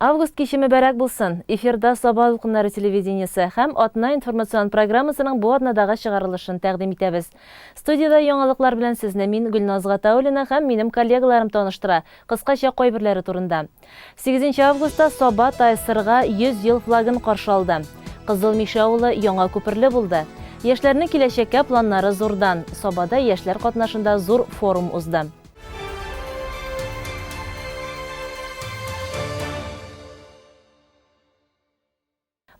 Август киче мөбарәк булсын! Эфирда Саба дулкыннары телевидениесе һәм Атна информацион программасының бу атнадагы чыгарылышын тәкъдим итәбез. Студиядә яңалыклар белән сезне мин, Гөлназ Гатауллина һәм минем коллегаларым таныштыра. Кыскача кайберләре турында. Сигезенче августта Саба ТАССРга 100 ел флагын каршы алды. Кызыл Мишә авылы яңа күперле булды. Яшьләрнең киләчәккә планнары зурдан. Сабада яшьләр катнашында зур форум узды.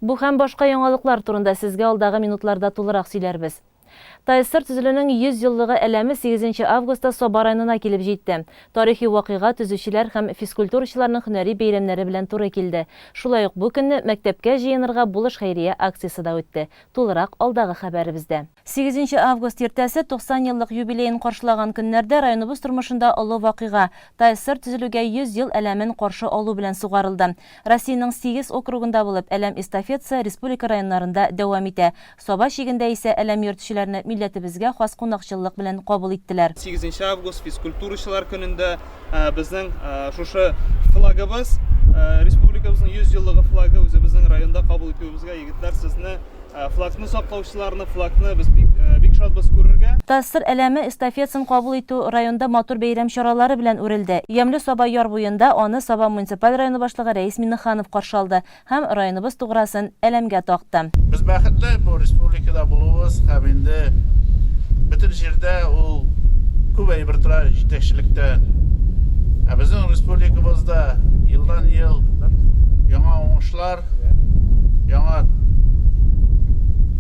Бу һәм башка яңалыклар турында сезгә алдагы минутларда тулырак сөйләрбез. ТАССР төзелүнең 100 еллыгы әләме 8 нче августта Саба районына килеп җитте. Тарихи вакыйга төзүчеләр һәм физкультурачыларның һөнәри бәйрәмнәре белән туры килде. Шулай ук бу көнне Мәктәпкә җыенырга булыш хәйрия акциясе дә үтте. Тулырак алдагы хәбәребездә. Сигезенче август иртәсе 90 еллык юбилеен каршылаган көннәрдә районыбыз тормышында олы вакыйга, ТАССР төзелүгә 100 ел әләмен каршы алу белән сугарылды. Россиянең сигез округында булып, әләм эстафетасы республика районнарында дәвам итә. Саба чигендә исә әләм йөртүчеләрне милләтебезгә хас кунакчыллык белән кабул иттеләр. Сигезенче август, физкультурачылар көнендә безнең шушы флагыбыз, республикабызның 100 еллыгы флагы үзебезнең районда кабул итүебезгә, егетләр, сезне Флагны саклаучыларны, флагны без бик, бик шатбыз күрергә. ТАССР әләме эстафетасын кабул итү районда матур бәйрәм чаралары белән үрелде. Ямьле Саба яр буенда аны Саба муниципаль районы башлыгы Рәис Миннеханов каршы алды һәм районыбыз туграсын әләмгә такты. Без бәхетле бу республикада булуыбыз һәм инде бөтен җирдә ул күп әйбер тора җитәкчелектән. Ә безнең республикабызда елдан-ел яңа уңышлар, Яңа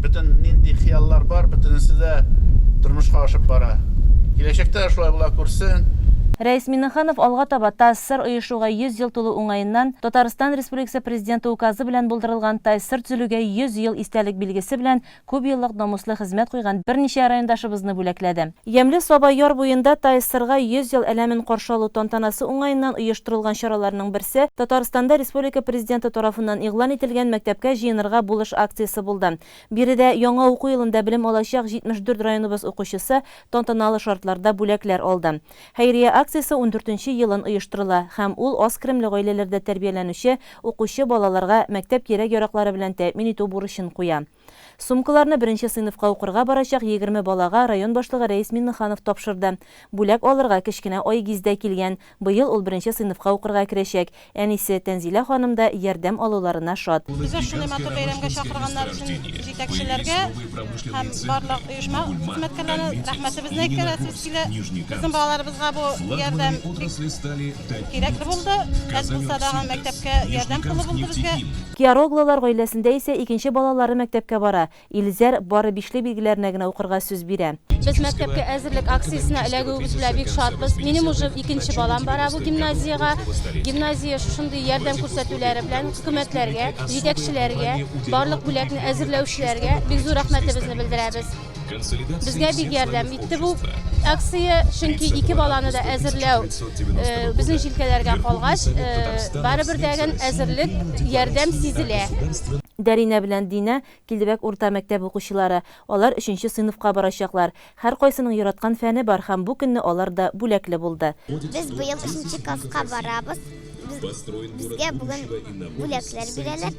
бөтен нинди хыяллар бар, бөтенесе дә тормышка ашып бара. Киләчәктә дә шулай була күрсен. Рәис Миңнеханов алга таба ТАССР оешуга 100 ел тулу уңаеннан Татарстан Республикасы Президенты Указы белән булдырылган ТАССР төзелүгә 100 ел истәлек билгесе белән Күп еллык намуслы хезмәт куйган берничә райондашыбызны бүләкләде. Ямьле Саба яр буенда ТАССРга 100 ел әләмен каршы алу тантанасы уңаеннан оештырылган чараларның берсе Татарстанда республика Президенты тарафыннан игълан ителгән Мәктәпкә җыенырга булыш акциясе булды. Биредә яңа уку елында белем алачак 74 районыбыз укучысы тантаналы шартларда бүләкләр алды. Хәйрия акциясе ундүртенче елын оештырыла һәм ул аз керемле гаиләләрдә тәрбияләнүче укучы балаларга мәктәп кирәк-яраклары белән тәэмин итү бурычын куя. Сумкаларны беренче сыйныфка укырга барачак 20 балага район башлыгы Рәис Миннеханов тапшырды. Бүләк алырга кечкенә Айгиз дә килгән. Быел ул беренче сыйныфка укырга керәчәк. Әнисе Тәнзилә ханым да ярдәм алуларына шат. Безне шундый матур бәйрәмгә чакырганнары өчен җитәкчеләргә һәм барлык оешма хезмәткәрләренә рәхмәтебезне әйтәсебез килә. Безнең балаларыбызга бу ярдәм бик кирәкле булды. Әз булса да мәктәпкә ярдәм кулы булды безгә. Киароглылар гаиләсендә исә икенче балалары мәктәпкә бара. Илзәр бары бишле билгеләренә генә укырга сүз бирә. Без мәктәпкә әзерлек акциясенә эләгүебез белән бик шатбыз. Минем уже икенче балам бара бу гимназиягә. Гимназия шушындый ярдәм күрсәтүләре белән хөкүмәтләргә, җитәкчеләргә, барлык бүләкне әзерләүчеләргә бик зур рәхмәтебезне белдерәбез. Безгә бик ярдәм итте бу акция, чөнки ике баланы да әзерләү безнең җилкәләргә калгач, барыбер дәген әзерлек, ярдәм сизелә. Дәринә белән Динә Килдебәк урта мәктәбе укучылары. Алар өченче сыйныфка барачаклар. Һәркайсының яраткан фәне бар һәм бу көнне алар да бүләкле булды. Без быел өченче класска барабыз. Безгә бүген бүләкләр бирәләр.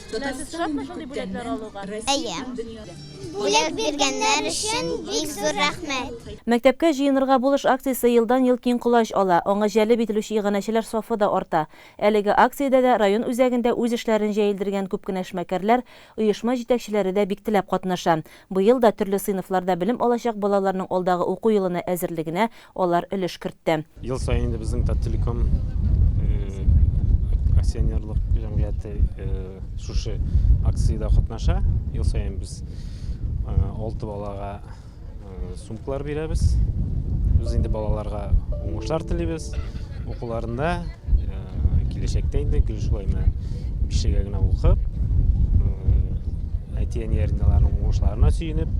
Менә сез шатмы шундый бүләкләр алуга? Әйе. Бүләк биргәннәр өчен бик зур рәхмәт. Мәктәпкә җыенырга булыш акциясе елдан-ел киң колач ала, аңа җәлеп ителүче иганәчеләр сафы да арта. Әлеге акциядә дә район үзәгендә үз эшләрен җәелдергән күп кенә эшмәкәрләр, оешма җитәкчеләре дә бик теләп катнаша. Быел да төрле сыйныфларда белем алачак балаларның алдагы уку елына әзерлегенә алар өлеш кертте. Ел саен инде безнең Таттелеком акционерлык җәмгыяте шушы акциядә катнаша. Ел саен без алты балага Сумкалар бирәбез. Без инде балаларга уңышлар телибез. Укуларында киләчәктә инде гел шулай менә бишегә генә укып, әти-әниләренең аларның уңышларына сөенеп,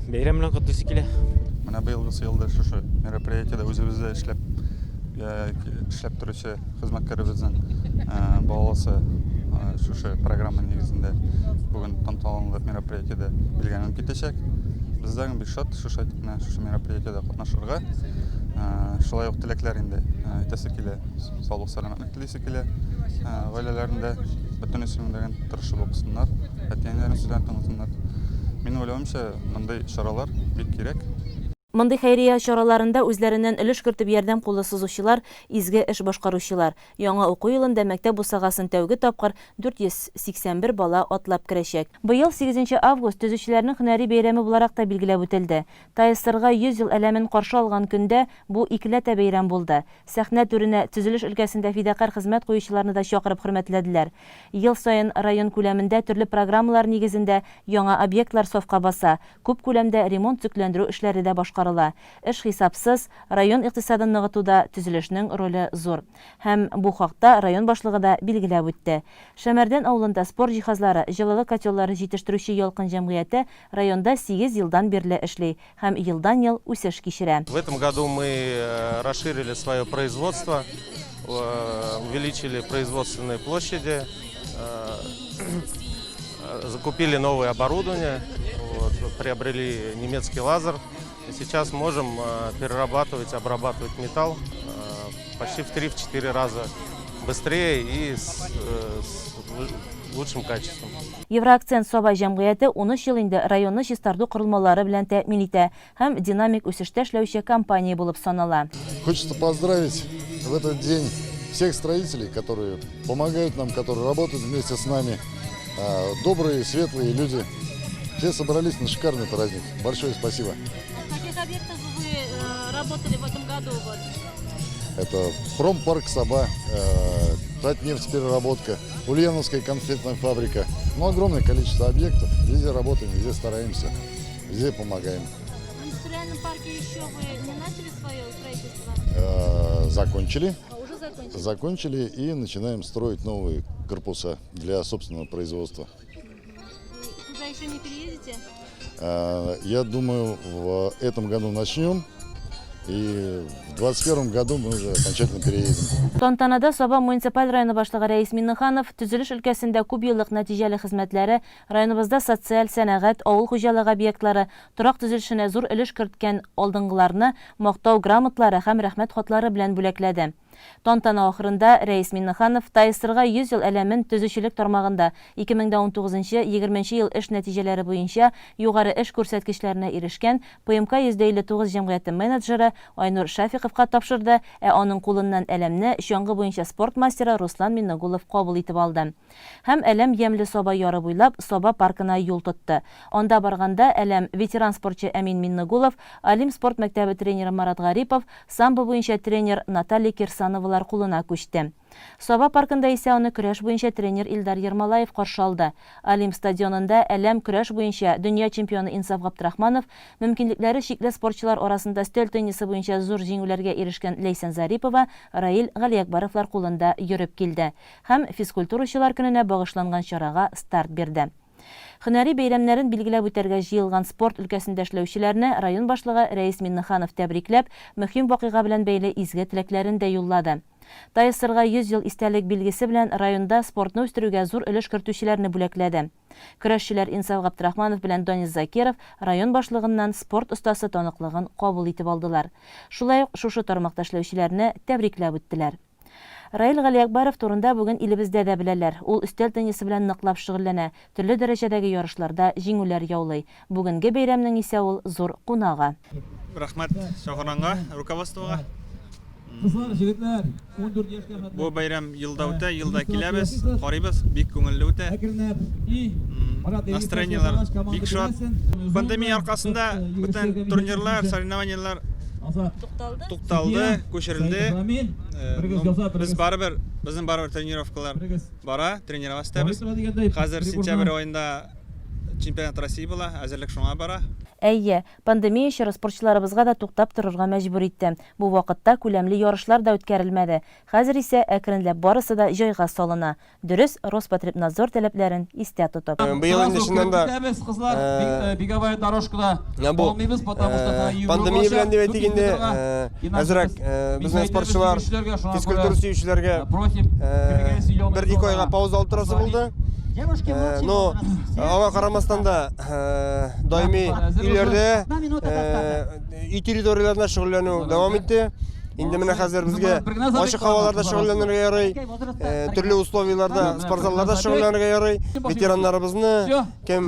бәйрәм белән котлыйсы килә. Менә быелгысы елда шушы мероприятиедә үзебездә эшләп эшләп торучы хезмәткәребезнең баласы шушы программа нигезендә бүген тантаналы мероприятиедә билгеләнеп китәчәк. Без дә бик шат шушы менә шушы мероприятиедә катнашырга. Шулай ук теләкләр инде әйтәсе килә, саулык, сәламәтлек телисе килә. Гаиләләрендә бөтенесенең дә тырышып укысыннар, әти-әниләренең сүзләрен тыңласыннар. Минем уйлавымча, мондый чаралар бик кирәк. Мондый хәйрия чараларында үзләреннән өлеш кертеп ярдәм кулы сузучылар, изге эш башкаручылар. Яңа уку елында мәктәп бусагасын тәүге тапкыр 481 бала атлап керәчәк. Быел сигезенче август төзүчеләрнең һөнәри бәйрәме буларак та билгеләп үтелде. ТАССРга 100 ел әләмен каршы алган көндә бу икеләтә бәйрәм булды. Сәхнә түренә төзелеш өлкәсендә фидакарь хезмәт куючыларны да чакырып хөрмәтләделәр. Ел саен район күләмендә төрле программалар нигезендә яңа объектлар сафка баса, күп күләмдә ремонт-төзекләндерү эшләре дә башкарыла. Эш хисапсыз, район икътисадын ныгытуда төзелешнең роле зур. Һәм бу хакта район башлыгы да билгеләп үтте. Шәмәрдән авылында спорт җиһазлары, җылылык котеллары җитештерүче Ялкын җәмгыяте районда сигез елдан бирле эшли һәм елдан-ел үсеш кичерә. В этом году мы расширили свое производство, увеличили производственные площади, закупили новое оборудование, вот, приобрели немецкий лазер. И сейчас можем перерабатывать, обрабатывать металл почти в 3-4 раза быстрее и с, с лучшим качеством. Евроакцент Саба җәмгыяте 13 ел инде районны чистарту корылмалары белән тәэмин итә һәм динамик үсештә эшләүче компания булып санала. Хочется поздравить в этот день всех строителей, которые помогают нам, которые работают вместе с нами. Добрые, светлые люди. Все собрались на шикарный праздник. Большое спасибо. На каких объектах вы работали в этом году? Вот? Это промпарк Саба, Татнефтьпереработка, Ульяновская конфетная фабрика. Ну, огромное количество объектов. Везде работаем, везде стараемся, везде помогаем. В индустриальном парке еще вы не начали свое строительство? Закончили. А, уже закончили? Закончили и начинаем строить новые корпуса для собственного производства. Туда еще не переедете? Я думаю, в этом году начнем. И в 2021 году мы уже окончательно переедем. Тантанада Саба муниципаль районы башлыгы Рәис Миннеханов төзелеш өлкәсендә күп еллык нәтиҗәле хезмәтләре, районыбызда социаль, сәнәгать, авыл хуҗалыгы объектлары, торак төзелешенә зур өлеш керткән алдынгыларны Мактау грамотлары һәм Рәхмәт хатлары белән бүләкләде. Тантана ахырында Рәис Миннеханов ТАССРга 100 ел әләмен төзүчелек тармагында 2019 нчы, 20 нче ел эш нәтиҗәләре буенча югары эш күрсәткечләренә ирешкән ПМК 159 җәмгыяте менеджеры Айнур Шәфиковка тапшырды, ә аның кулыннан әләмне чаңгы буенча спорт мастеры Руслан Миннегулов кабул итеп алды. Һәм әләм ямьле Саба яры буйлап Саба паркына юл тотты. Анда барганда әләм ветеран спортчы Әмин Миннегулов, Олимп спорт мәктәбе тренеры Марат Гарипов, самбо буенча тренер Наталья Кирсановалар кулына күчте. Саба паркында исә аны көрәш буенча тренер Илдар Ермолаев каршы алды. Олимп стадионында әләм көрәш буенча дөнья чемпионы Инсаф Габдрахманов, мөмкинлекләре чикле спортчылар арасында өстәл теннисы буенча зур җиңүләргә ирешкән Ләйсән Зарипова, Раил Галиәкбаровлар кулында йөреп килде һәм физкультурачылар көненә багышланган чарага старт бирде. Һөнәри бәйрәмнәрен билгеләп үтәргә җыелган спорт өлкәсендә эшләүчеләрне район башлыгы Рәис Миннеханов тәбрикләп, мөһим вакыйга белән бәйле изге теләкләрен дә юллады. ТАССРга 100 ел истәлек билгесе белән районда спортны үстерүгә зур өлеш кертүчеләрне бүләкләде. Көрәшчеләр Инсаф Габдрахманов белән Данис Закиров район башлыгыннан спорт остасы таныклыгын кабул итеп алдылар. Шулай ук шушы тармакта эшләүчеләрне тәбрикләп үттеләр. Раил Галиәкбәров турында бүген илебездә дә беләләр. Ул өстәл теннисы белән ныклап шөгыльләнә, төрле дәрәҗәдәге ярышларда җиңүләр яулый. Бүгенге бәйрәмнең исә ул зур кунагы. Рәхмәт чакырганга руководствога. Кызлар, җегетләр, 14 яшькә хәтле. Бу бәйрәм елда үтә, елда киләбез, карыйбыз, бик күңелле үтә. Настроениеләр бик шат. Пандемия аркасында бүтән турнирлар, соревнованиеләр тукталды, күчерелде. Без барыбер, безнең барыбер тренировкалар бара, тренироваться итәбез. Хәзер сентябрь аенда чемпионат России була, әзерлек шуңа бара. Әйе, пандемия чоры спортчыларыбызга да туктап торырга мәҗбүр итте. Бу вакытта күләмле ярышлар да үткәрелмәде. Хәзер исә әкренләп барысы да җайга салына. Дөрес, Роспотребнадзор таләпләрен истә тотып. Быел инде чыннан да менә бу пандемия белән дип әйтик инде, әзрәк безнең спортчылар, физкультура сөючеләргә бер-ике айга пауза алып торасы булды. Но аңа карамастан да даими өйләрдә, өй территорияләрендә шөгыльләнү дәвам итте. Инде менә хәзер безгә ачык һаваларда шөгыльләнергә ярый, төрле условияләрдә, спортзалларда шөгыльләнергә ярый. Ветераннарыбызны, кем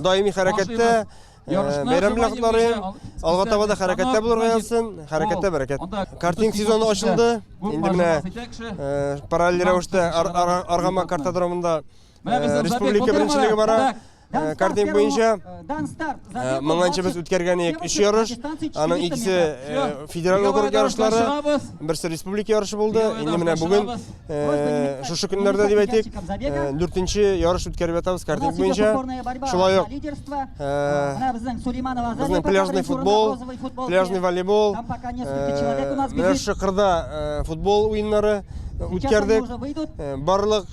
даими хәрәкәттә, Бәйрәм белән котларыйм. Алга таба да хәрәкәттә булырга язсын. Хәрәкәттә бәрәкәт. Картинг сезоны ачылды. Инде менә параллель рәвештә Аргамак картодромында республика беренчелеге бара. Картинг буенча моңанчы без үткәргән идек өч ярыш. Аның икесе федераль округ ярышлары, берсе республика ярышы булды. Инде менә бүген шушы көннәрдә дип әйтик, дүртенче ярыш үткәреп ятабыз картинг буенча. Шулай ук безнең пляжный футбол, пляжный волейбол, менә шушы кырда футбол уеннары үткәрдек. Барлык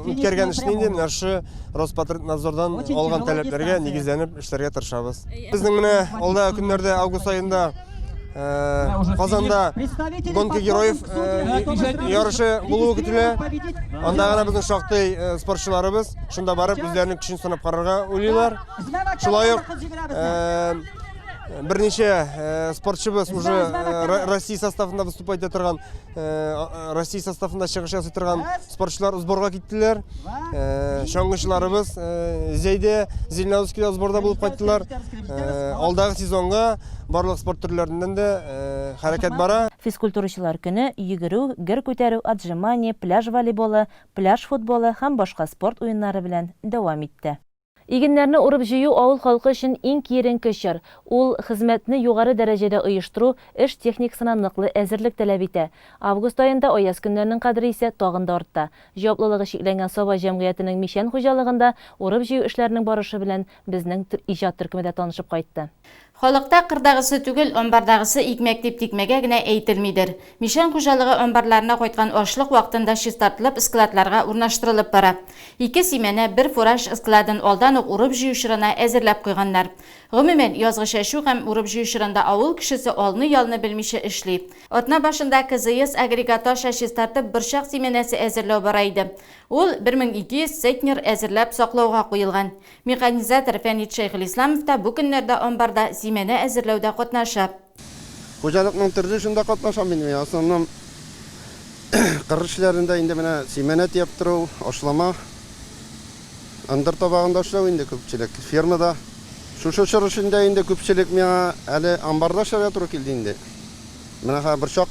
үткәргән эшне инде менә шушы Роспотребнадзордан алган таләпләргә нигезләнеп эшләргә тырышабыз. Безнең менә алдагы көннәрдә август аенда Казанда гонка героев ярышы булуы көтелә. Анда гына безнең шактый спортчыларыбыз шунда барып үзләренең көчен сынап карарга уйлыйлар. Шулай ук берничә спортчыбыз уже Россия составында выступать итә торган, Россия составында чыгыш ясый торган спортчылар сборга киттеләр. Чаңгычыларыбыз Зәйдә, Зеленодольскида сборда булып кайттылар. Алдагы сезонга барлык спорт төрләреннән дә хәрәкәт бара. Физкультурачылар көне йөгерү, гер күтәрү, отжимание, пляж волейболы, пляж футболы һәм башка спорт уеннары белән дәвам итте. Игеннәрне урып-җыю авыл халкы өчен иң киеренке чор. Ул хезмәтне югары дәрәҗәдә оештыру, эш техникасына ныклы әзерлек таләп итә. Август аенда аяз көннәрнең кадере исә тагын да артта. Җаваплылыгы чикләнгән Саба җәмгыятенең Мичән хуҗалыгында урып-җыю эшләренең барышы белән безнең иҗат төркеме дә танышып кайтты. Халыкта кырдагысы түгел, амбардагысы икмәк дип тикмәгә генә әйтелмидер. Мичән хуҗалыгы амбарларына кайткан ашлык вакытында чистартылып, складларга урнаштырылып бара. Ике симәнә, бер фураж складын алдан ук урып-җыю чорына әзерләп куйганнар. Гомумән, язгы чәчү һәм урып-җыю чорында авыл кешесе алны-ялны белмичә эшли. Атна башында КЗС агрегаты аша чистартып борчак симәнәсе әзерләү бара иде. Ул 1200 центнер әзерләп саклауга куелган. Механизатор Фәнит Шәйхелисламов та бу көннәрдә амбарда симәнә әзерләүдә катнаша. Хуҗалыкның төрле эшендә катнашам инде мин. Основном кыр эшләрендә инде менә симәнә төяп тору, ашлама, ындыр табагында эшләү инде күпчелек. Фермада. Шушы чор эчендә инде күпчелек миңа әле амбарда эшләргә туры килде инде. Менә хәзер борчак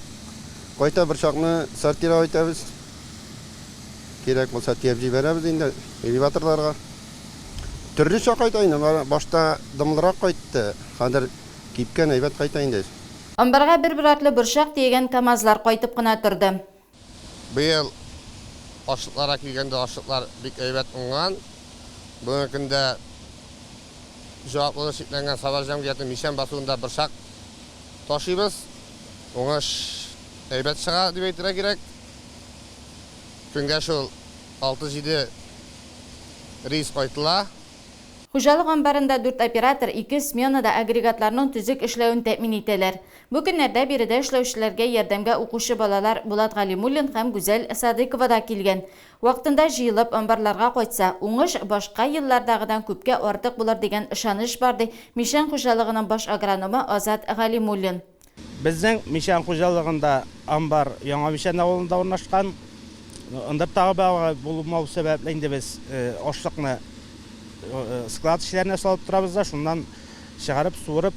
кайта, борчакны сортировать итәбез. Кирәк булса төяп җибәрәбез инде элеваторларга. Төрлечә кайта инде. Башта дымлырак кайтты, хәзер кипкән, әйбәт кайта инде. Амбарга бер-бер артлы борчак төягән КАМАЗлар кайтып кына торды. Быел ашлыкларга килгәндә, ашлыклар бик әйбәт уңган. Бүгенге көндә җаваплылыгы чикләнгән Саба җәмгыяте Мичән басуында борчак ташыйбыз. Уңыш әйбәт чыга дип әйтергә кирәк. Көнгә шул алты-җиде рейс кайтыла. Хуҗалык амбарында дүрт оператор ике сменада агрегатларның төзек эшләвен тәэмин итәләр. Бу көннәрдә биредә эшләүчеләргә ярдәмгә укучы балалар Булат Галимуллин һәм Гүзәл Садыйкова да килгән. Вакытында җыелып, амбарларга кайтса, уңыш башка еллардагыдан күпкә артык булыр дигән ышаныч бар, ди Мичән хуҗалыгының баш агрономы Азат Галимуллин. Безнең Мичән хуҗалыгында амбар Яңа Мичән авылында урнашкан. Ындыр табагы булмау сәбәпле инде без ашлыкны склад эчләренә салып торабыз да, шуннан чыгарып, суырып,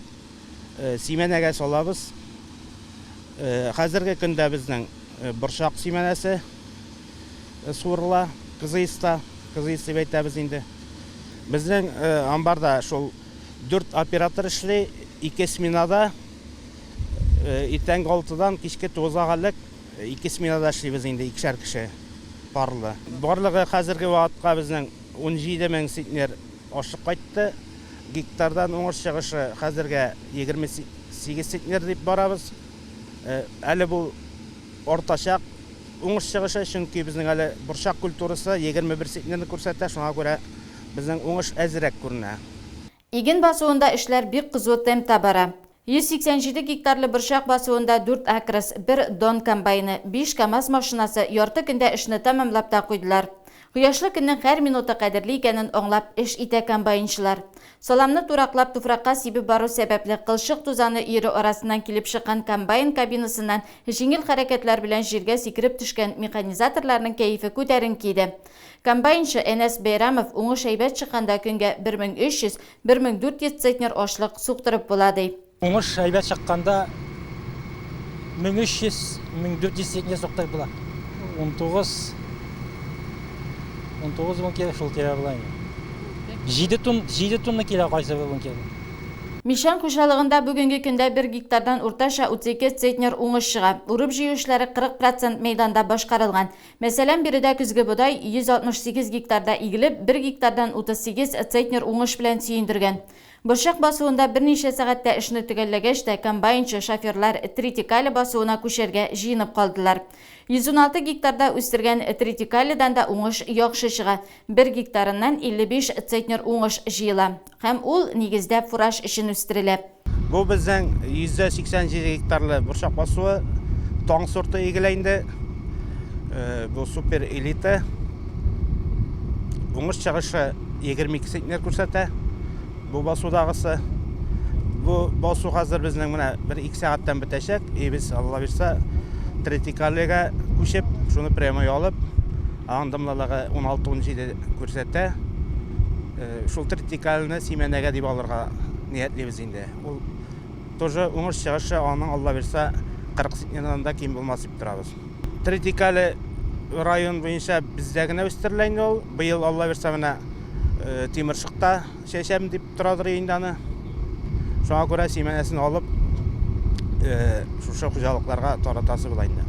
симәнәгә салабыз. Хәзерге көндә безнең борчак симәнәсе суырыла, КЗИСта, КЗИС дип әйтәбез инде. Безнең амбарда шул Дүрт оператор эшли, ике сменада, иртәнге алтыдан кичке тугызга кадәр ике сменада эшлибез инде, икешәр кеше парлы. Барлыгы хәзерге вакытка безнең 17 мең центнер ашлык кайтты. Гектардан уңыш чыгышы хәзергә 28 центнер дип барабыз. Әле бу артачак уңыш чыгышы, чөнки безнең әле борчак культурасы 21 центнерны күрсәтә, шуңа күрә Безнең уңыш әзрәк күренә. Иген басуында эшләр бик кызу темпта бара. 187 гектарлы борчак басуында дүрт Акрос, бер Дон комбайны, биш КАМАЗ машинасы ярты көндә эшне тәмамлап та куйдылар. Кояшлы көннең һәр минуты кадерле икәнен аңлап эш итә комбайнчылар. Саламны тураклап туфракка сибеп бару сәбәпле, кылчык тузаны өере арасыннан килеп чыккан комбайн кабинасыннан җиңел хәрәкәтләр белән җиргә сикереп төшкән механизаторларның кәефе күтәренке иде. Комбайнчы Әнәс Бәйрәмов уңыш әйбәт чыкканда көнгә 1300, 1400 центнер ашлык суктырып була, ди. Уңыш әйбәт чыкканда 1300, 1400 центнер суктырып була. 19 19 бункер шул тирә була инде. 7 тонн, 7 тонна килә кайсы бер бункер. Мишән хуҗалыгында бүгенге көндә бер гектардан уртача 32 центнер уңыш чыга. Урып-җыю эшләре 40 процент мәйданда башкарылган. Мәсәлән, биредә көзге бодай 168 гектарда игелеп, бер гектардан 38 центнер уңыш белән сөендергән. Борчак басуында берничә сәгатьтә эшне төгәлләгәч тә, комбайнчы, шоферлар тритикале басуына күчәргә җыенып калдылар. 116 гектарда үстергән тритикаледан да уңыш яхшы чыга, бер гектарыннан 55 центнер уңыш җыела. Һәм ул, нигездә, фураж өчен үстерелә. Бу безнең 187 гектарлы борчак басуы, таң сорты игелә инде. Бу супер элита. Уңыш чыгышы 22 центнер күрсәтә. Бу басудагысы. Бу басу хәзер безнең менә бер ике сәгатьтән бетәчәк. И без, Алла бирса, тритикалига күчеп, шуны прямой алып, аның дымлылыгы 16-17 күрсәтә. Шул тритикалины симәнәгә дип алырга ниятлибез инде. Ул тоже уңыш чыгышы аның, Алла бирса, 40 центнердан да ким булмас дип торабыз. Тритикале район буенча бездә генә үстерелә инде ул. Быел, Алла бирса, менә Тимершыкта чәчәм дип торадыр инде аны. Шуңа күрә симәнәсен алып, шушы хуҗалыкларга таратасы була инде.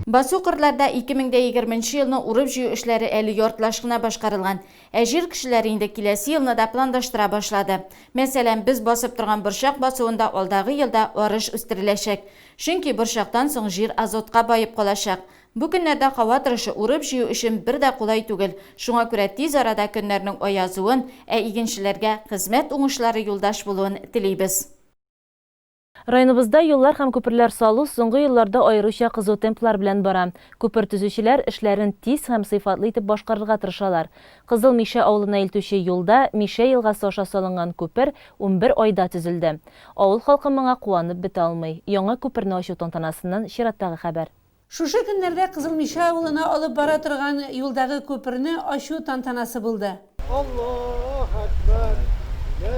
Басу-кырларда 2020 нче елны урып-җыю эшләре әле яртылаш кына башкарылган. Ә җир кешеләре инде киләсе елны да планлаштыра башлады. Мәсәлән, без басып торган борчак басуында алдагы елда арыш үстереләчәк. Чөнки борчактан соң җир азотка баеп калачак. Бу көннәрдә һава торышы урып-җыю өчен бер дә кулай түгел. Шуңа күрә тиз арада көннәрнең аязуын, ә игенчеләргә хезмәт уңышлары юлдаш булуын телибез. Районыбызда юллар һәм күперләр салу соңгы елларда аеруча кызу темплар белән бара. Күпер төзүчеләр эшләрен тиз һәм сыйфатлы итеп башкарырга тырышалар. Кызыл Мишә авылына илтүче юлда Мишә елгасы аша салынган күпер 11 айда төзелде. Авыл халкы моңа куанып бетә алмый. Яңа күперне ачу тантанасыннан чираттагы хәбәр. Шушы көннәрдә Кызыл Мишә авылына алып бара торган юлдагы күперне ачу тантанасы булды. Аллаһ әкбәр, лә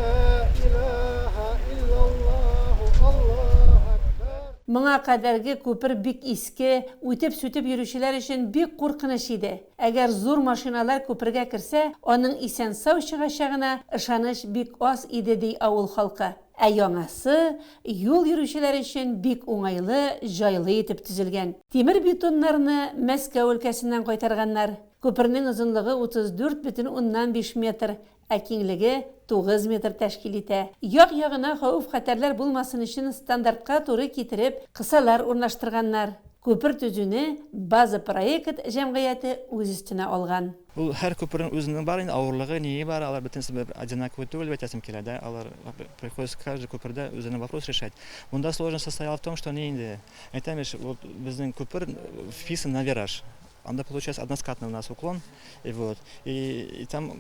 илаһә иллаллаһу, Аллаһ әкбәр. Моңа кадәрге күпер бик иске, үтеп-сүтеп йөрүчеләр өчен бик куркыныч иде. Әгәр зур машиналар күпергә керсә, аның исән-сау чыгачагына ышаныч бик аз иде, ди авыл халкы. Ә яңасы юл йөрүчеләр өчен бик уңайлы, җайлы итеп төзелгән. Тимер-бетоннарны Мәскәү өлкәсеннән кайтарганнар. Күпернең озынлыгы 34,5 метр, ә киңлеге 9 метр тәшкил итә. Як-ягына хәвеф-хәтәрләр булмасын өчен стандартка туры китереп кысалар урнаштырганнар. Күпер төзүне База-проект җәмгыяте үз өстенә алган. Ул һәр күпернең үзенең бар инде авырлыгы, ние бар, алар бөтенесе бер одинаковый түгел дип әйтәсем килә, да, алар приходится каждый күпердә үзенең вопрос решать. Монда сложность состояла в том, что ни инде, әйтәм ич, вот безнең күпер вписан на вираж. Анда получается односкатный у нас уклон, и вот, и, и там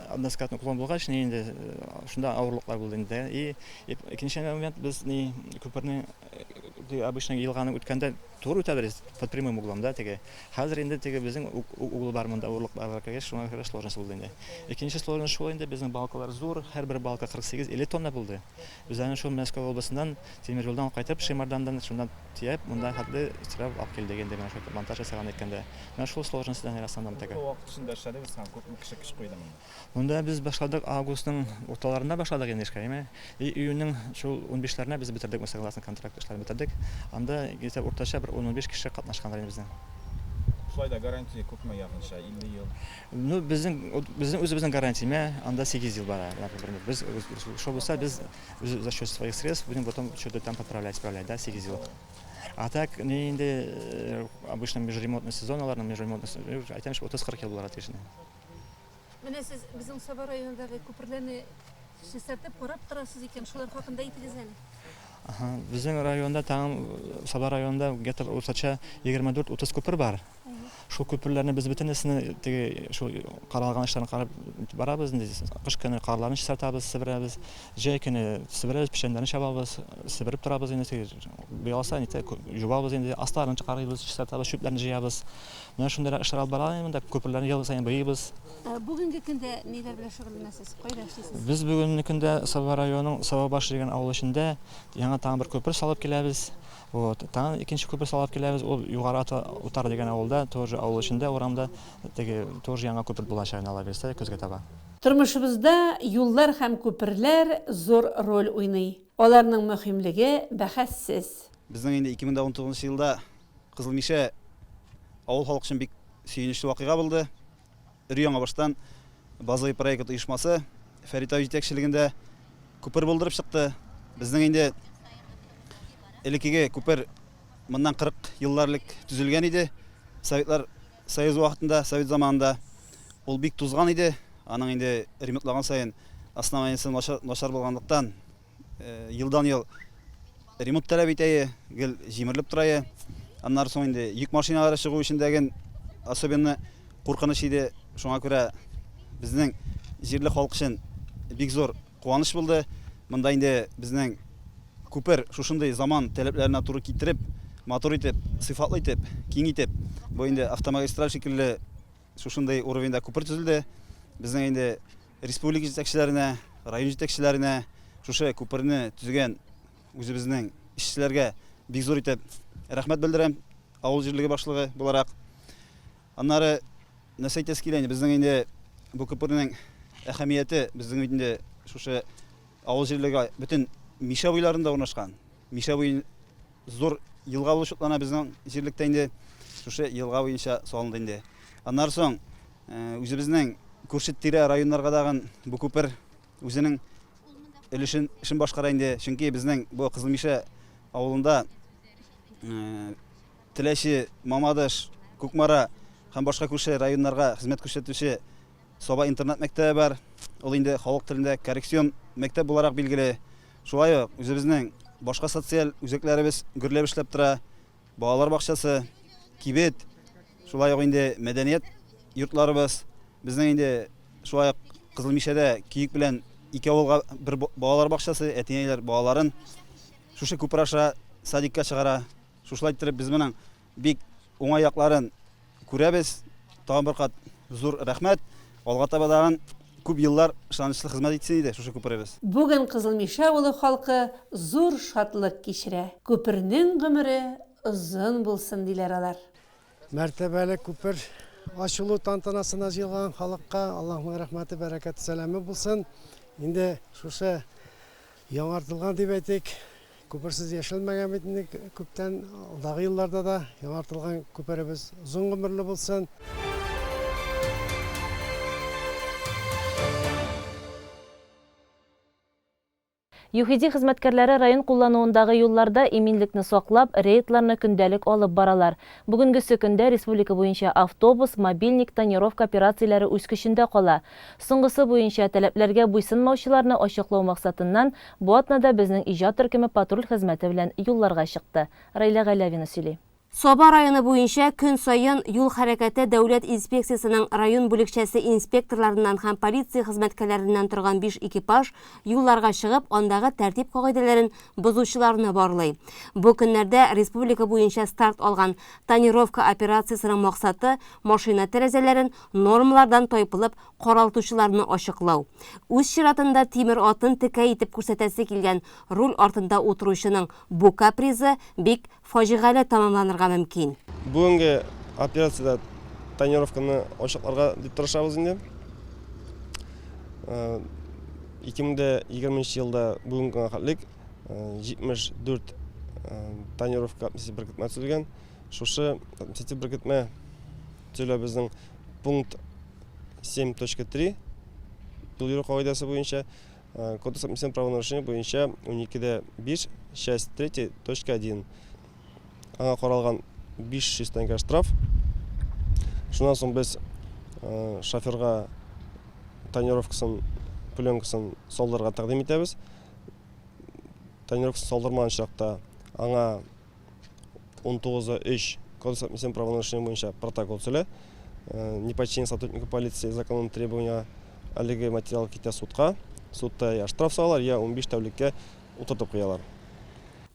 односкатный уклон булгач, ни инде, шунда авырлыклар булды инде. И, и икенче момент, без ни күперне обычно елганы үткәндә Туры үтә берез, под прямым углом, да, теге. Хәзер инде теге безнең угол бар монда, урлык бар кергәч, шуңа күрә сложность булды инде. Икенче сложность шул инде, безнең балкалар зур, һәрбер балка 48-50 тонна булды. Без аны шул Мәскәү областыннан тимер юлдан кайтып, Шемордандан шуннан төяп, монда хәтле сорап алып килдек инде, менә шул монтаж ясаган әйткәндә. Менә шул сложность белән основном теге. Күпме вакыт эчендә эшләдегез һәм күпме кеше көч куйды монда? Монда без башладык августның урталарында башладык инде эшкә, әйме. И июньнең шул унбишләренә без бетердек, мы согласно контракт эшләрен бетердек. Анда где-то уртача бер ун-унбиш кеше катнашкандыр инде безнең. Шулай да гарантия күпме якынча, 50 ел? Ну, безнең, безнең үзебезнең гарантия, мә, анда 8 ел бара, например. Без, шул булса, без за счет своих средств будем потом что-то там подправлять, исправлять, да, 8 ел. А так, ни инде, обычно межремонтный сезон аларның, межремонтный, әйтәм, 30-40 ел булырга тиеш инде. Менә сез безнең Саба районындагы күперләрне чистартып, карап торасыз икән, шулар хакында әйтегез әле. Ага, безнең районда тагын Саба районында где-то уртача 24-30 күпер бар. Шул күперләрне без бөтенесен теге шул каралган эшләрне карап барабыз инде. Кыш көне карларны чистартабыз, себерәбез. Җәй көне себерәбез, печәннәрне чабабыз, себереп торабыз инде. Теге буялса, нитә жуабыз инде, асларын карыйбыз, чистартабыз, чүпләрне җыябыз. Менә шундыйрак эшләр алып барабыз монда, күперләрне ел саен буйыйбыз. Бүгенге көндә ниләр белән шөгыльләнәсез? Кайда эшлисез? Без бүгенге көндә Саба районының Сабабаш дигән авыл эчендә яңа тагын бер күпер салып киләбез. Вот. Тагын икенче күпер салып киләбез. Ул Югары Утар дигән авылда, тоже авыл эчендә, урамда теге тоже яңа күпер булачак инде, Алла бирсә, көзгә таба. Тормышыбызда юллар һәм күперләр зур роль уйный. Аларның мөһимлеге бәхәссез. Безнең инде 2019 елда Кызыл Мишә авыл халкы өчен бик сөенечле вакыйга булды. Өр-Яңабаштан базовый проект оешмасы Фәрит абый җитәкчелегендә күпер булдырып чыкты. Безнең инде элеккеге күпер моннан 40 еллар элек төзелгән иде. Советлар Союзы вакытында, совет заманында ул бик тузган иде. Аның инде ремонтлаган саен основаниесе начар булганлыктан, елдан-ел ремонт таләп итәе, гел җимерелеп торае. Аннары соң инде йөк машиналары чыгу өчен дә особенно куркыныч иде. Шуңа күрә безнең җирле халык өчен бик зур куаныч булды. Монда инде безнең күпер шушындый заман таләпләренә туры китереп, матур итеп, сыйфатлы итеп, киң итеп, бу инде автомагистраль шикелле шушындый уровеньда күпер төзелде. Безнең инде республика җитәкчеләренә, район җитәкчеләренә, шушы күперне төзегән үзебезнең эшчеләргә бик зур итеп рәхмәт белдерәм, авыл җирлеге башлыгы буларак. Аннары нәрсә әйтәсе килә инде, безнең инде бу күпернең әһәмияте безнең бит инде шушы авыл җирлеге бөтен Мишә буйларында урнашкан. Мишә буе зур елга булып шутлана безнең җирлектә инде. Шушы елга буенча салынды инде. Аннары соң үзебезнең күрше-тирә районнарга тагын бу күпер үзенең өлешен эшен башкара инде. Чөнки безнең бу Кызыл Мишә авылында Теләче, Мамадыш, Кукмара һәм башка күрше районнарга хезмәт күрсәтүче Саба интернат мәктәбе бар. Ул инде халык телендә коррекцион мәктәп буларак билгеле. Шулай ук үзебезнең башка социаль үзәкләребез гөрләп эшләп тора. Балалар бакчасы, кибет, шулай ук инде мәдәният йортларыбыз. Безнең инде шулай ук Кызыл Мишәдә Көек белән ике авылга бер балалар бакчасы, әти-әниләр балаларын шушы күпер аша садикка чыгара. Шушылай иттереп без моның бик уңай якларын күрәбез. Тагын бер кат зур рәхмәт. Алга таба тагын күп еллар ышанычлы хезмәт итсен иде шушы күперебез. Бүген Кызыл Мишә авылы халкы зур шатлык кичерә. Күпернең гомере озын булсын, диләр алар. Мәртәбәле күпер ачылу тантанасына җыелган халыкка Аллаһның рәхмәте, бәрәкәте, сәламе булсын. Инде шушы яңартылган дип әйтик, Күперсез яшәлмәгән бит инде күптән. Алдагы елларда да яңартылган күперебез озын гомерле булсын. ЮХИДИ хезмәткәрләре район куллануындагы юлларда иминлекне саклап, рейдларны көндәлек алып баралар. Бүгенгесе көндә республика буенча автобус, мобильник, тонировка операцияләре үз көчендә кала. Соңгысы буенча таләпләргә буйсынмаучыларны ачыклау максатыннан, бу атнада безнең иҗат төркеме патруль хезмәте белән юлларга чыкты. Раилә Галәвина сөйли. Саба районы буенча көн саен юл хәрәкәте дәүләт инспекциясенең район бүлекчәсе инспекторларыннан һәм полиция хезмәткәрләреннән торган биш экипаж юлларга чыгып, андагы тәртип кагыйдәләрен бозучыларны барлый. Бу көннәрдә республика буенча старт алган Тонировка операциясенең максаты, машина тәрәзәләрен нормалардан тайпылып каралтучыларны ачыклау. Үз чиратында тимер атын текә итеп күрсәтәсе килгән руль артында утыручының бу капризы бик фаҗигале тәмамланырга мөмкин. Бүгенге операциядә тонировканы ачыкларга дип тырышабыз инде. 2020 елда бүгенге көнгә хәтлек 74 тонировка административ беркетмә төзелгән. Шушы административ беркетмә төзелә безнең пункт 7.3 юл йөрү кагыйдәсе буенча Кодекс административных правонарушений буенча 12.5 часть 3 точка 1 аңа каралган 500 тәңкә штраф. Шуннан соң без шоферга тонировкасын, пленкасын салдырырга тәкъдим итәбез. Тонировкасын салдырмаган очракта аңа 19.3 Кодекс административных правонарушений буенча протокол төзелә. Неподчинение сотруднику полиции законным требованиям әлеге материал китә судка. Судта я штраф салалар, я 15 тәүлеккә утыртып куялар.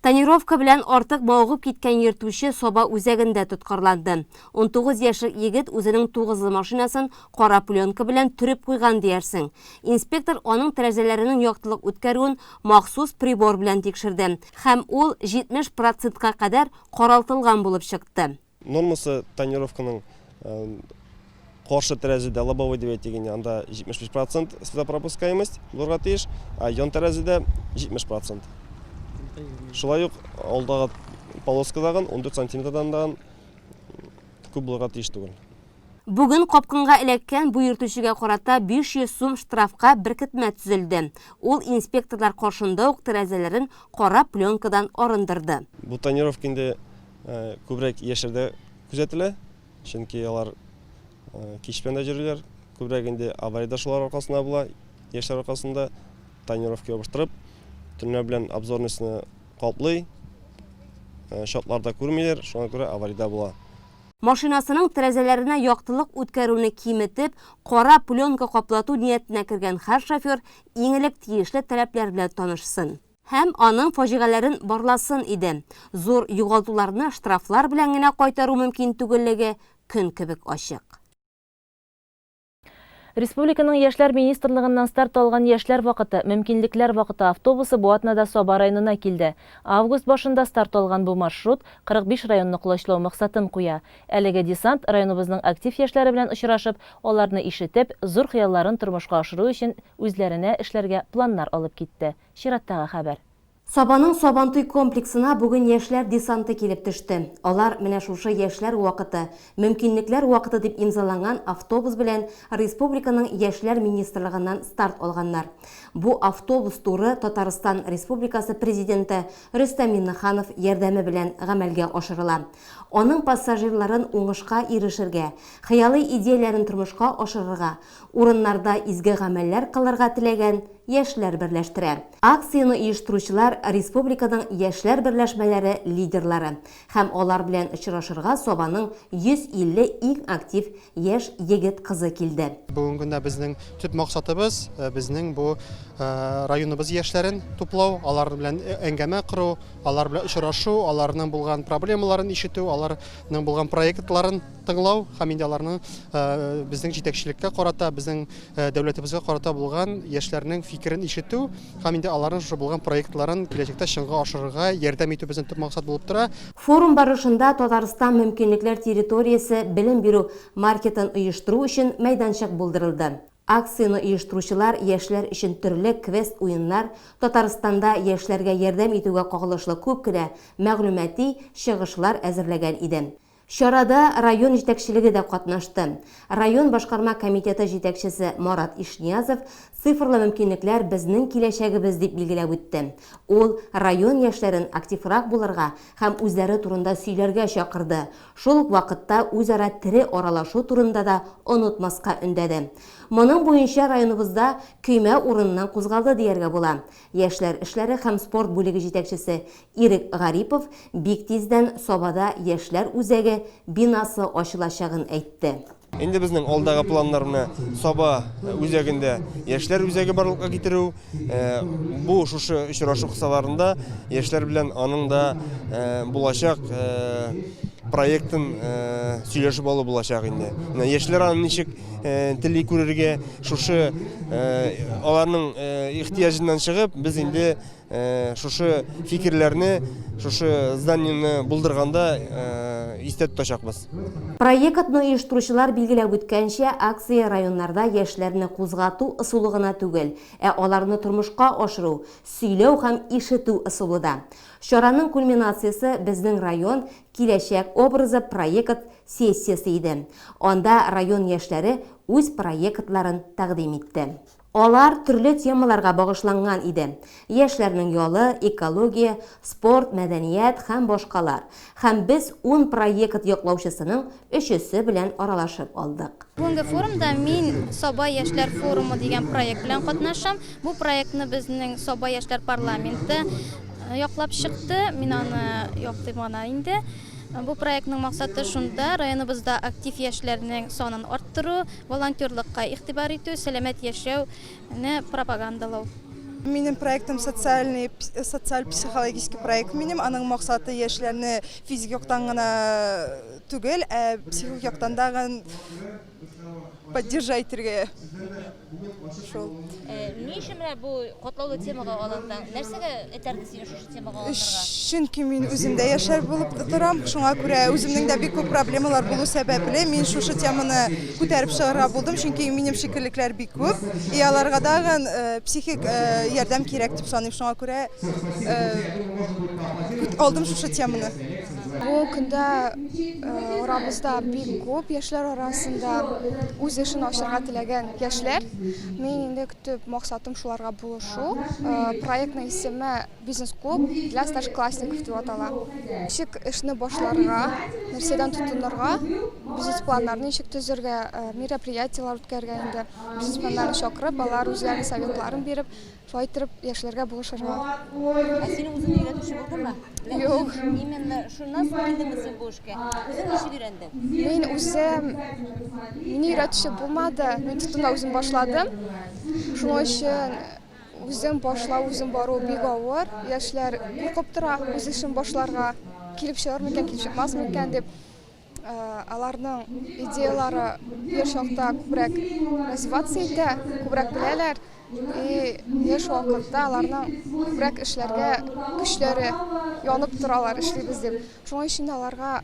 Тонировка белән артык мавыгып киткән йөртүче Саба үзәгендә тоткарланды. 19 яшьлек егет үзенең тугызлы машинасын кара пленка белән төреп куйган диярсең. Инспектор аның тәрәзәләренең яктылык үткәрүен махсус прибор белән тикшерде һәм ул 70 процентка кадәр каралтылган булып чыкты. Нормасы тонировканың каршы тәрәзәдә лобовой дип әйтик инде, анда 75 процент светопропускаемость булырга тиеш, ә ян тәрәзәдә 70 процент. Шулай ук алдагы полоскадагын 14 сантиметрдан да күп булырга тиеш түгел. Бүген капкынга эләккән бу йөртүчегә карата 500 сум штрафка беркетмә төзелде. Ул инспекторлар каршында ук тәрәзәләрен кара пленкадан арындырды. Бу тонировка инде күбрәк яшьләрдә күзәтелә, чөнки алар кич белән дә йөриләр. Күбрәк инде авария дә шулар аркасында була, яшьләр аркасында тонировка ябыштырып, төнлә белән обзорностьны каплый, чатларда күрмиләр, шуңа күрә авария дә була. Машинасының тәрәзәләренә яктылык үткәрүне киметеп, кара пленка каплату ниятенә кергән һәр шофер иң элек тиешле таләпләр белән танышсын һәм аның фаҗигаләрен барласын иде. Зур югалтуларны штрафлар белән генә кайтару мөмкин түгеллеге көн кебек ачык. Республиканың Яшьләр министрлыгыннан старт алган Яшьләр вакыты, мөмкинлекләр вакыты автобусы бу атнада Саба районына килде. Август башында старт алган бу маршрут 45 районны колачлау максатын куя. Әлеге десант районыбызның актив яшьләре белән очрашып, аларны ишетеп, зур хыялларын тормышка ашыру өчен үзләренә эшләргә планнар алып китте. Чираттагы хәбәр. Сабаның Сабантуй комплексына бүген яшьләр десанты килеп төште. Алар менә шушы Яшьләр вакыты, мөмкинлекләр вакыты дип имзаланган автобус белән республиканың Яшьләр министрлыгыннан старт алганнар. Бу автобус туры Татарстан Республикасы Президенты Рөстәм Миңнеханов ярдәме белән гамәлгә ашырыла. Аның пассажирларын уңышка ирешергә, хыялый идеяләрен тормышка ашырырга, урыннарда изге гамәлләр кылырга теләгән яшьләр берләштерә. Акцияне оештыручылар республиканың яшьләр берләшмәләре лидерлары һәм алар белән очрашырга Сабаның 150 иң актив яшь егет-кызы килде. Бүгенге көндә безнең төп максатыбыз, безнең бу районыбыз яшьләрен туплау, алар белән әңгәмә кору, алар белән очрашу, аларның булган проблемаларын ишетү, аларның булган проектларын тыңлау һәм инде аларның безнең җитәкчелеккә карата, безнең дәүләтебезгә карата булган яшьләрнең фикерен ишетү һәм инде аларның шушы булган проектларын киләчәктә чынга ашырырга ярдәм итү безнең төп максат булып тора. Форум барышында Татарстан мөмкинлекләр территориясе белем бирү маркетын оештыру өчен мәйданчык булдырылды. Акцияне оештыручылар яшьләр өчен төрле квест-уеннар, Татарстанда яшьләргә ярдәм итүгә кагылышлы күп кенә мәгълүмати чыгышлар әзерләгән иде. Чарада район җитәкчелеге дә катнашты. Район башкарма комитеты җитәкчесе Марат Ишниязов цифрлы мөмкинлекләр безнең киләчәгебез дип билгеләп үтте. Ул район яшьләрен активрак булырга һәм үзләре турында сөйләргә чакырды, шул ук вакытта үзара тере аралашу турында да онытмаска өндәде. Моның буенча районыбызда көймә урыныннан кузгалды дияргә була. Яшьләр эшләре һәм спорт бүлеге җитәкчесе Ирек Гарипов бик тиздән Сабада Яшьләр үзәге бинасы ачылачагын әйтте. Инде безнең алдагы планнар менә Саба үзәгендә Яшьләр үзәге барлыкка китерү. Бу шушы очрашу кысаларында яшьләр белән аның да булачак проектын сөйләшеп алу булачак инде. Менә яшьләр аны ничек тели күрергә, шушы аларның ихтыяҗыннан чыгып, без инде Шушы фикерләрне, шушы зданиене булдырганда истә тотачакбыз. Проектны оештыручылар билгеләп үткәнчә, акция районнарда яшьләрне кузгату ысулы гына түгел, ә аларны тормышка ашыру, сөйләү һәм ишетү ысулы да. Чараның кульминациясе Безнең район, киләчәк образы проект сессиясе иде. Анда район яшьләре үз проектларын тәкъдим итте. Алар төрле темаларга багышланган иде, яшьләрнең ялы, экология, спорт, мәдәният һәм башкалар. Һәм без ун проект яклаучысының өчесе белән аралашып алдык. Бүгенге форумда мин Саба яшьләр форумы дигән проект белән катнашам. Бу проектны безнең Саба яшьләр парламенты яклап чыкты. Мин аны яклыйм гына инде. Бу проектның максаты шунда, районыбызда актив яшьләрнең санын арттыру, волонтерлыкка игътибар итү, сәламәт яшәүне пропагандалау. Минем проектым социальный, социаль-психологический проект минем. Аның максаты яшьләрне физик яктан гына түгел, ә психик яктан да поддержать итәргә. Шул. Ни өчен менә бу катлаулы темага алындың? Нәрсәгә этәрде сине шушы темага алынырга? Чөнки мин үзем дә яшәр булып торам, шуңа күрә үземнең дә бик күп проблемалар булу сәбәпле, мин шушы теманы күтәреп чыгарга булдым, чөнки минем шикеллекләр бик күп, и аларга тагын психик ярдәм кирәк дип саныйм, шуңа күрә алдым шушы теманы. Бу көндә арабызда бик күп яшьләр арасында үз эшен ачарга теләгән яшьләр. Мин инде төп максатым шуларга булышу. Проектның исеме Бизнес-клуб для старшеклассников дип атала. Ничек эшне башларга, нәрсәдән тотынырга, бизнес-планнарны ничек төзергә, мероприятиеләр үткәрергә инде. Бизнесменнарны чакырып, алар үзләренең советларын биреп, Шулай иттереп, яшьләргә булышырга. Ә синең үзеңне өйрәтүче булдымы? Юк. Именно шуннан соң килдеңме син бу эшкә? Үзең ничек өйрәндең? Мин үзем, мине өйрәтүче булмады. Мин тоттым да үзем башладым. Шуның өчен үзем башлау, үзем бару бик авыр. Яшьләр куркып тора үз эшен башларга. Килеп чыгар микән, килеп чыкмас микән дип. Аларның идеялары яшь чакта күбрәк развиваться итә, күбрәк беләләр. И яшь вакытта аларның күбрәк эшләргә көчләре янып торалар, эшлибез дип. Шуның өчен дә аларга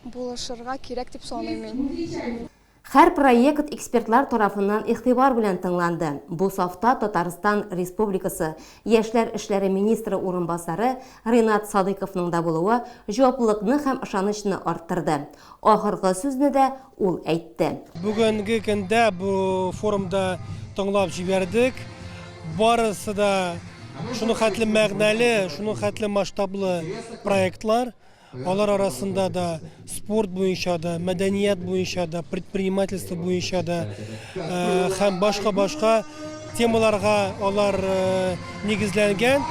булышырга кирәк дип саныйм мин. Һәр проект экспертлар тарафыннан игътибар белән тыңланды. Бу сафта Татарстан Республикасы Яшьләр эшләре министры урынбасары Ринат Садыйковның да булуы җаваплылыкны һәм ышанычны арттырды. Ахыргы сүзне дә ул әйтте. Бүгенге көндә бу форумда тыңлап җибәрдек. Барысы да шуның хәтле мәгънәле, шуның хәтле масштаблы проектлар. Алар арасында да спорт буенча да, мәдәният буенча да, предпринимательство буенча да һәм башка-башка темаларга алар нигезләнгән.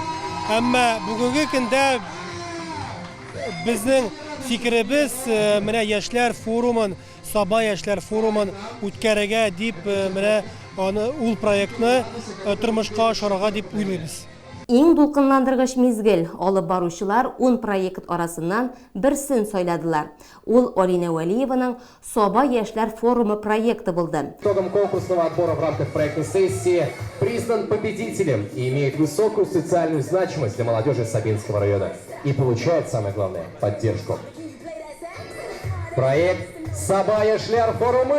Әмма бүгенге көндә безнең фикеребез менә яшьләр форумын, Саба яшьләр форумын үткәрергә дип менә аны ул проектны тормышка ашырырга дип уйлыйбыз. Иң дулкынландыргыч мизгел, алып баручылар ун проект арасыннан берсен сайладылар. Ул Алинә Вәлиеваның Саба яшьләр форумы проекты булды. Итогом конкурсного отбора в рамках проектной сессии признан победителем и имеет высокую социальную значимость для молодежи Сабинского района. И получает, самое главное, поддержку. Проект «Саба яшьләр форумы».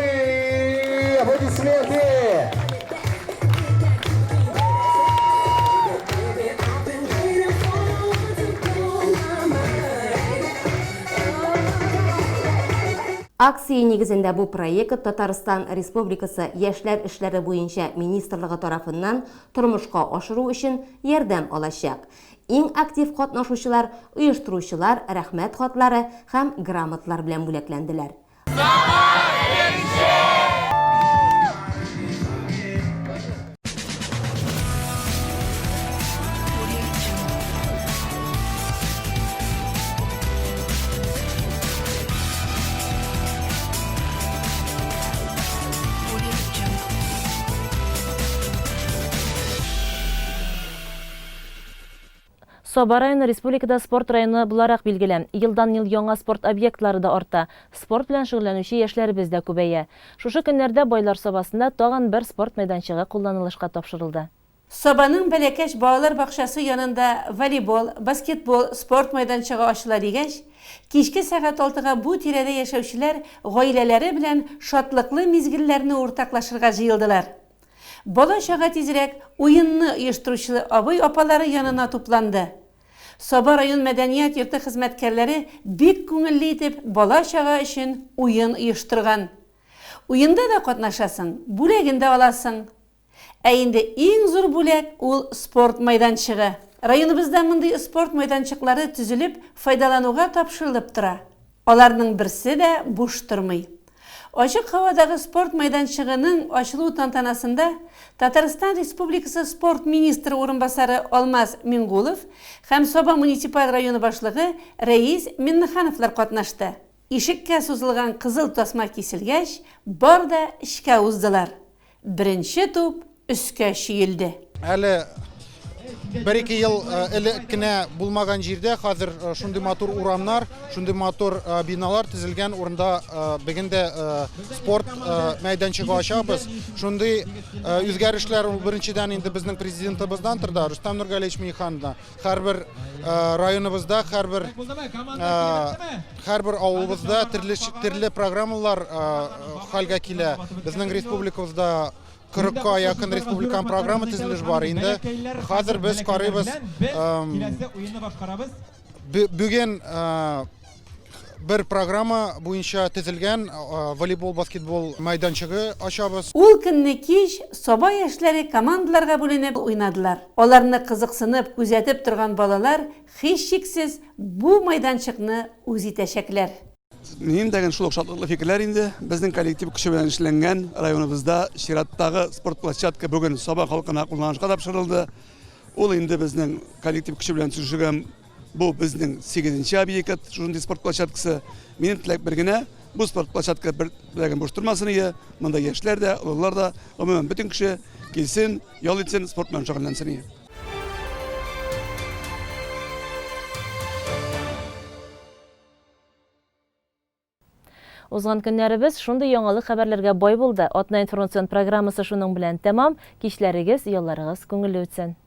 Аплодисменты! Акция нигезендә бу проект Татарстан Республикасы Яшьләр эшләре буенча министрлыгы тарафыннан тормышка ашыру өчен ярдәм алачак. Иң актив катнашучылар, оештыручылар Рәхмәт хатлары һәм грамоталар белән бүләкләнделәр. Саба районы республикада спорт районы буларак билгеле. Елдан-ел яңа спорт объектлары да арта, спорт белән шөгыльләнүче яшьләребез дә күбәя. Шушы көннәрдә Байлар Сабасында тагын бер спорт мәйданчыгы кулланылышка тапшырылды. Сабаның Бәләкәч балалар бакчасы янында волейбол, баскетбол спорт мәйданчыгы ачыла дигәч, кичке сәгать алтыга бу тирәдә яшәүчеләр гаиләләре белән шатлыклы мизгелләрне уртаклашырга җыелдылар. Бала-чага тизрәк уенны оештыручы абый-апалары янына тупланды. Саба район мәдәният йорты хезмәткәрләре бик күңелле итеп бала-чага өчен уен оештырган. Уенда да катнашасың, бүләген дә аласың. Ә инде иң зур бүләк ул спорт майданчыгы. Районыбызда мондый спорт майданчыклары төзелеп, файдалануга тапшырылып тора. Аларның берсе дә буш тормый. Ачык һавадагы спорт мәйданчыгының ачылу тантанасында Татарстан Республикасы спорт министры урынбасары Алмаз Мингулов һәм Саба муниципаль районы башлыгы Рәис Миннехановлар катнашты. Ишеккә сузылган кызыл тасма киселгәч, бар да эчкә уздылар. Беренче туп өскә чөелде. Әле бер-ике ел элек кенә булмаган җирдә хәзер шундый матур урамнар, шундый матур биналар төзелгән урында бүген дә спорт мәйданчыгы ачабыз. Шундый үзгәрешләр ул беренчедән инде безнең президентыбыздан тор да, Рөстәм Нургалиевич Миңнехановдан. Һәрбер районыбызда, һәрбер һәрбер авылыбызда төрле төрле программалар хәлгә килә. Безнең республикабызда 40-ка якын республикан программа төзелеш бар. Инде хәзер без карыйбыз, бүген бер программа буенча төзелгән волейбол, баскетбол мәйданчыгы ачабыз. Ул көнне кич Саба яшьләре командаларга бүленеп уйнадылар. Аларны кызыксынып күзәтеп торган балалар, һичшиксез, бу майданчыкны үз итәчәкләр. Минем дә шул ук шатлыклы фикерләр инде. Безнең коллектив көче белән эшләнгән районыбызда чираттагы спорт площадка бүген Саба халкына кулланышка тапшырылды. Ул инде безнең коллектив көче белән төзелгән бу безнең сигезенче объект, шушындый спорт площадкасы. Минем теләк бер генә, бу спорт площадка бер теләгем буш тормасын ие. Монда яшьләр дә, олылар да, гомумән бөтен кеше килсен, ял итсен, спорт белән шөгыльләнсен ие. Узган көннәребез шундый яңалык хәбәрләргә бай булды. Атна информацион программасы шуның белән тәмам. Кичләрегез, ялларыгыз күңелле үтсен.